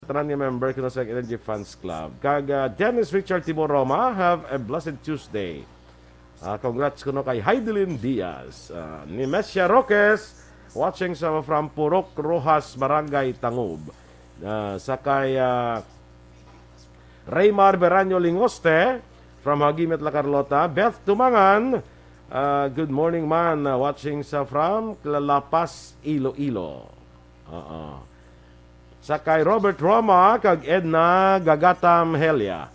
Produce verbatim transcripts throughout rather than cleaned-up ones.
tanan nga member kuno sa Energy Fans Club. Kag, ah, Dennis Richard Timor Roma, have a blessed Tuesday. Ah, congrats kuno kay Heidelin Diaz. Ah, ni Messia Roques, watching sa from Purok Rojas, Barangay Tangub. Ah, sa kay, ah, Raymar Beraño Lingoste, from Hagimit, La Carlota. Beth Tumangan, ah, good morning man. Ah, watching sa from La Paz, Iloilo. Oo. Sa kay Robert Roma kag Edna Gagatam Helia.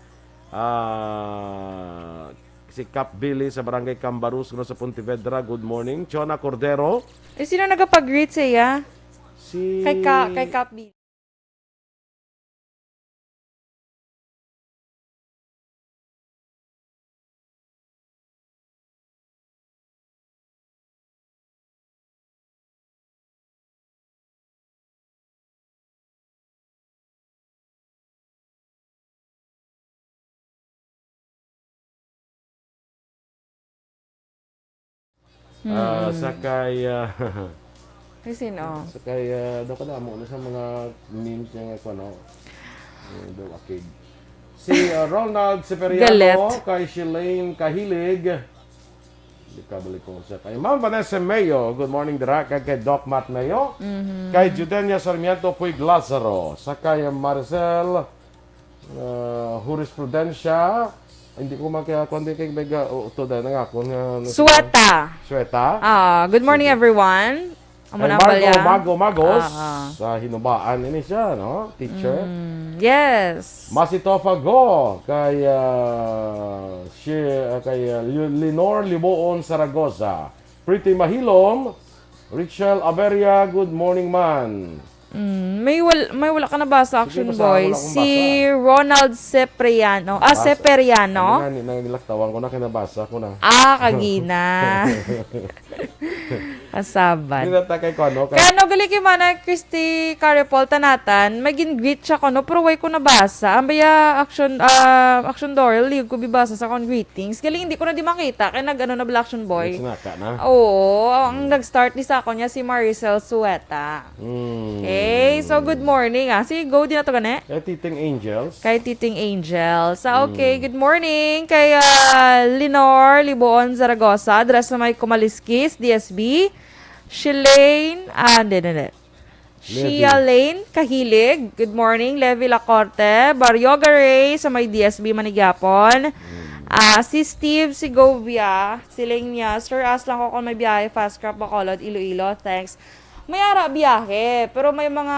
Ah, si Kap Billy sa Barangay Cambarus, kuno sa Pontevedra. Good morning. Chona Cordero. Eh, sino nagapag-greet sa iya? Si Kay Ka-, kay Kap Billy. Ah, Mm. sa kay, ah, Kay sino? sa kay, ah, daw kada amo na sa mga memes niya nga, ano, eh, daw akig. Si, ah, Ronald Siperiano, Galit. Kay Shelane Kahilig. Di ka balik ko sa kay Ma'am Vanessa Mayo. Good morning, dira. Kay, kay Doc Matt Mayo. Mhm. Kay Judenia Sarmiento Puig Lazaro. Sa kay Maricel, ah, Jurisprudencia. Hindi ko man kaya kundi kay Mega, o, to dahil nga ako nga, ano, Sueta. Sueta? Ah, good morning, Sige. everyone. Amo Kay na ang Margo, balya. Mago, Magos, Ah, ah. sa Hinubaan, ini siya, no? Teacher. Mm, yes. Masitofa Go, kay, ah, si, ah, kay, ah, Li-, Lenore Liboon Zaragoza. Pretty Mahilom, Richel Averia, good morning, man. Mm, may wal-, may wala ka nabasa, Sige, Action basa, Boy. wala akong Si basa. Ronald Sepriano. Ah, Basa. Seperiano. Ano nga ni, nangilaktawan ko na, kinabasa ko na. Ah, kagina. Kasaban. Di na ta kay kuno, kay Kaya no, gali kay Mana Christy Carepol, tanatan, may gin-greet siya ko, no? Pero way ko nabasa. Ang baya, Action, ah, Action Doral, liog ko bibasa sa akon greetings. Galing, hindi ko na di makita. Kaya nag-ano na bala, Action Boy. Nagsinaka na. Oo, ang Mm. nag-start ni sa akon niya si Maricel Sueta. Mm. Okay, so good morning, ah. Sige, go din na to, gani? Kay Titing Angels. Kay Titing Angels. Ah, okay, Mm. good morning. Kay, ah, Lenore Liboon Zaragoza, dira sa may Kumaliskis, D S B. Shelane, ah, hindi, hindi, hindi. Levi. Shia Lane Kahilig, good morning. Levi Lacorte, Barrio Garay, sa may D S B Manigyapon. Mm. Ah, si Steve Segovia, si Lane niya, "Sir, ask lang ko kung may biyahe, Fast Craft, Bacolod, Iloilo. Thanks." May ara biyahe, pero may mga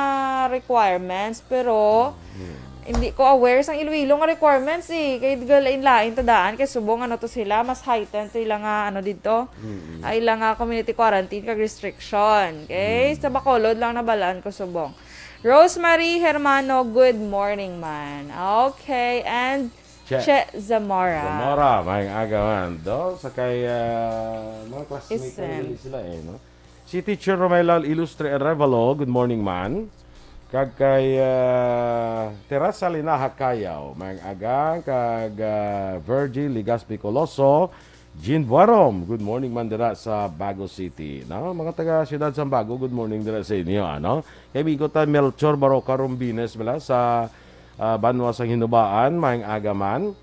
requirements, pero Mm. hindi ko aware sang Iloilo nga requirements eh. Kay galain-lain to daan, kay subong ano to sila, mas heightened to ila nga ano dito. Mm. Ay ila nga community quarantine kag restriction. Okay? Mm. Sa Bacolod lang nabalaan ko subong. Rosemary Hermano, good morning man. Okay, and Che. Che Zamora. Zamora, may aga man. Do, sa kay, ah, mga classmate Isen. na sila eh, no? Si Teacher Romela Ilustre Arevalo, good morning, man. Kag kay, ah, Teresa Linaha Cayaw, maayong aga, kag, ah, Virgie Ligaspi Coloso, Jean Buarom, good morning, man, dira sa Bago City. No? Mga taga Siyudad sa Bago, good morning dira sa inyo, ano? Kay Bigotan Melchor Baroca Rombines, bala, sa, ah, Banwa sang Hinubaan, maayong aga, man.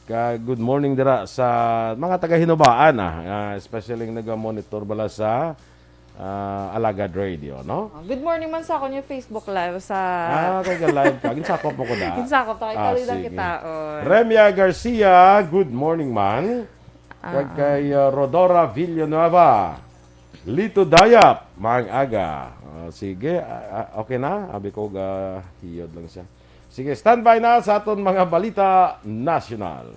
Kag good morning dira sa mga taga Hinubaan, ah, ah, especially ang naga-monitor, bala, sa ah, Alagad Radio, no? Oh, good morning man sa akon yung Facebook Live sa Ah, kay ga-live ka. Ginsakop mo ko na. Ginsakop ta, kay Ah, kaluy lang sige. kita, oh. Remia Garcia, good morning, man. Ah, Kag ah. kay, ah, Rodora Villanueva, Lito Dayap, maayong aga. Ah, sige, ah, ah, okay na? Abi ko, ga-hiyod lang siya. Sige, standby na sa aton mga balita nasyonal.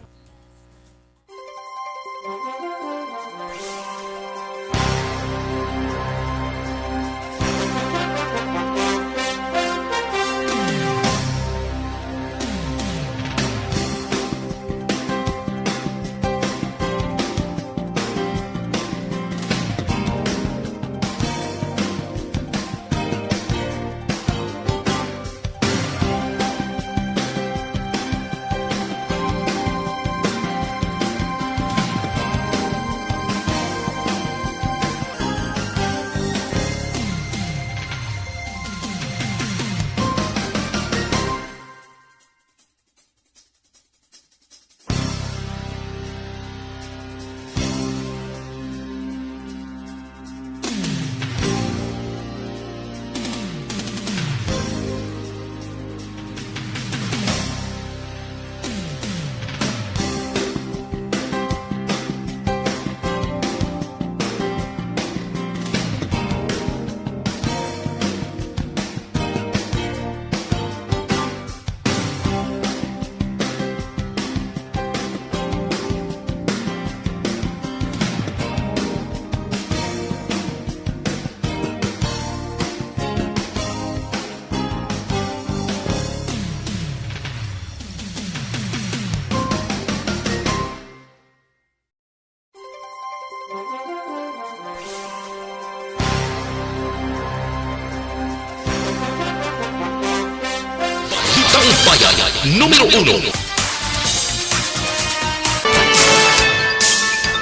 Bayan numero uno.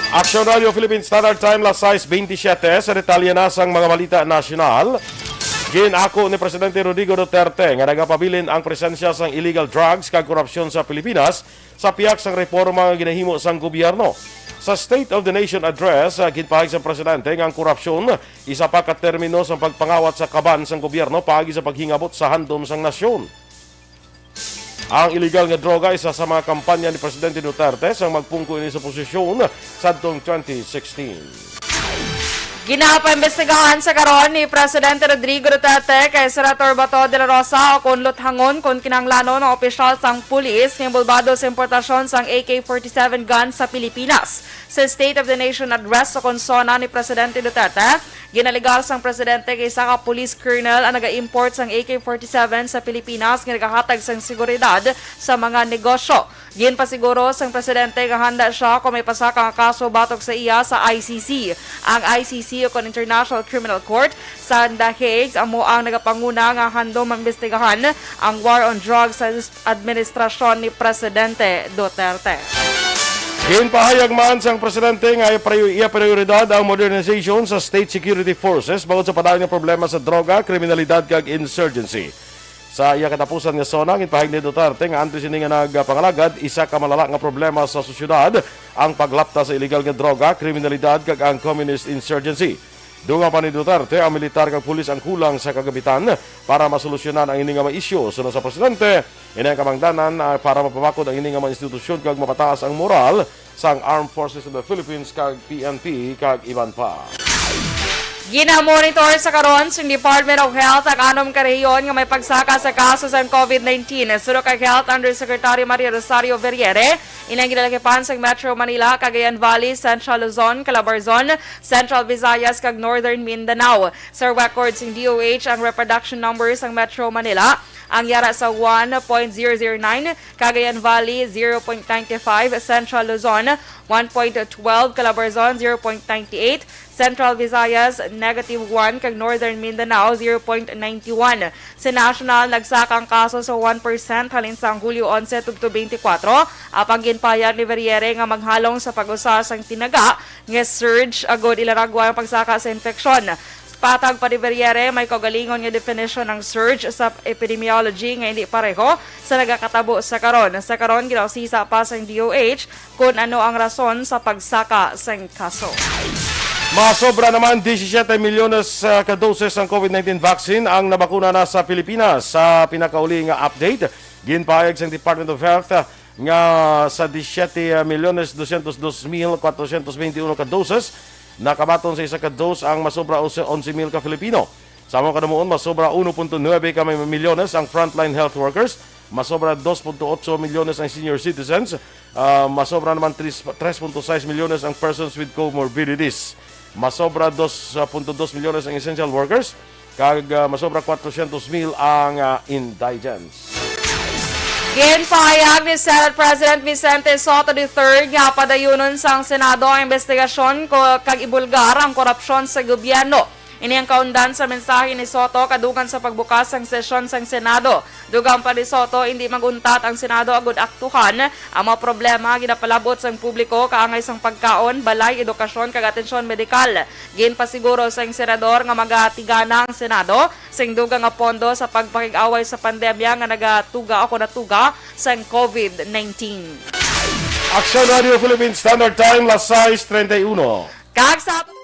Action Radio Philippine Standard Time, las sais bentisiete. Sa detalye na sang mga balita nasyonal, gin-ako ni Presidente Rodrigo Duterte nga nagapabilin ang presensya sang illegal drugs kag korupsyon sa Pilipinas sa pihak sang reforma nga ginahimo sang gobyerno. Sa State of the Nation Address, ah, ginpahayag sang presidente nga ang korupsyon isa pa ka termino sang pagpangawat sa kaban sang gobyerno paagi sa paghingabot sa handom sang nasyon. Ang iligal nga droga isa sa mga kampanya ni Presidente Duterte sang magpungko ini sa posisyon sadtong twenty sixteen. Ginapaimbestigahan sa karon ni Presidente Rodrigo Duterte kay Senator Bato de la Rosa o kon luthangon kon kinahanglanon ang opisyal sang pulis nga inbolbado sa importasyon sang A K forty-seven gun sa Pilipinas. Sa State of the Nation Address sa konsona ni Presidente Duterte, ginalegar sang presidente kay isa ka police colonel ang naga-import sang A K forty-seven sa Pilipinas nga nagahatag sang seguridad sa mga negosyo. Ginpasiguro sang presidente nga handa sia kon may pasaka nga kaso batok sa iya sa I C C. Ang I C C o kon International Criminal Court sa The Hague amo ang nagapanguna nga handom maimbestigahan ang war on drugs sa administrasyon ni Presidente Duterte. Ginpahayag man sang presidente nga iya priyo-, iya prioridad ang modernization sa state security forces bangod sa padayon nga problema sa droga, kriminalidad kag insurgency. Sa iya katapusan nga SONA, ginpahayag ni Duterte nga antes ini nga nagpangalagad, isa ka malala nga problema sa sosyedad ang paglapta sa iligal nga droga, kriminalidad kag ang communist insurgency. Dugang pa ni Duterte, ang militar kag pulis ang kulang sa kagamitan para masolusyonan ang ini nga mga isyu. Suno sa presidente, ini ang kabangdanan, ah, para mapabakod ang ini nga mga institusyon kag mapataas ang moral sang Armed Forces of the Philippines kag P N P kag iban pa. Ginamonitor sa karon sang Department of Health ang anom ka rehiyon nga may pagsaka sa kaso sang COVID nineteen. Suno kay Health Undersecretary Maria Rosario Verriere, ilang ginalakipan sang Metro Manila, Cagayan Valley, Central Luzon, Calabarzon, Central Visayas, kag Northern Mindanao. Sa record sing D O H ang reproduction number sang Metro Manila, ang yara sa one point zero zero nine, Cagayan Valley, zero point nine five, Central Luzon, one point twelve, Calabarzon, zero point nine eight, Central Visayas, negative one, kag Northern Mindanao, zero point nine one. Sa national, nagsaka ang kaso sa one percent halin sang Hulyo onse tubtob twenty-four, apang ginpahayag ni Verriere nga maghalong sa pag-usa sang tinaga nga surge agod ilaragwa ang pagsaka sa infeksyon. Patag pa ni Verriere, may kaugalingon nga definition ang surge sa epidemiology nga indi pareho sa nagakatabo sa karon. Sa karon, ginausisa pa sang D O H kon ano ang rason sa pagsaka sang kaso. Masobra naman disisyete milyones, ah, ka doses sang COVID nineteen vaccine ang nabakuna na sa Pilipinas. Sa pinakauli nga update, ginpahayag sang Department of Health, ah, nga sa disisyete milyones dosyentos dos mil kwatrosyentos benti uno ka doses, nakabaton sa isa ka dose ang masobra onse, onse mil ka Filipino. Sa amo kadumuon, masobra uno punto nuebe ka milyones ang frontline health workers, masobra dos punto otso milyones ang senior citizens, ah, masobra naman tres, tres punto sais milyones ang persons with comorbidities, masobra dos punto dos milyones ang essential workers, kag, ah, masobra kwatrosyentos mil ang, ah, indigents. Ginpahayag ni Senate President Vicente Sotto the third nga padayunon sang Senado ang investigasyon ko, kag ibulgar ang korupsyon sa gobyerno. Ini ang kaundan sa mensahe ni Sotto kadugang sa pagbukas sang sesyon sang Senado. Dugang pa ni Sotto, indi mag-untat ang Senado agud aktuhan ang mga problema nga ginapalab-ot sang publiko kaangay sang pagkaon, balay, edukasyon, kag atensyon medikal. Ginpasiguro sang senador nga magatigana ang Senado sing dugang nga pondo sa pagpakig-away sa pandemya nga nagatuga o kon natuga sang COVID nineteen. Action Radio Philippine Standard Time, las sais treinta y uno. Kag sa ato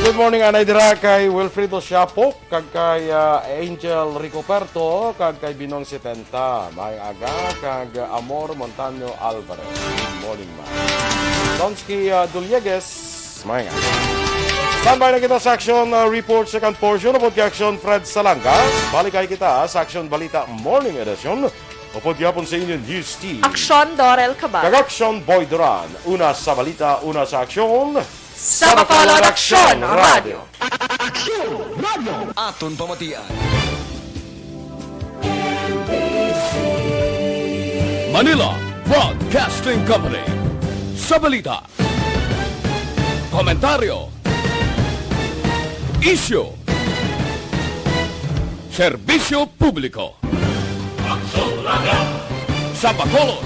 Good morning, anay dira kay Wilfredo Siapo, kag kay, ah, Angel Ricoperto, kag kay Binong Setenta. May aga, kag, ah, Amor Montaño Alvarez. Good morning, ma'am. Tonsky, ah, Duliegues, may aga. Standby na kita sa action, ah, report second portion. Upod kay Action Fred Salanga, balik kay kita sa Action Balita Morning Edition. Upod gyapon sa inyo News Team. Action Dorel Cabal. Kag Action Boy Duran. Una sa balita, una sa aksyon. Sa Bacolod Action Radio. Action Radio. Aton pamatian. Manila Broadcasting Company. Sa balita, komentaryo, isyu, serbisyo publiko. Action Radio. Sa Bacolod.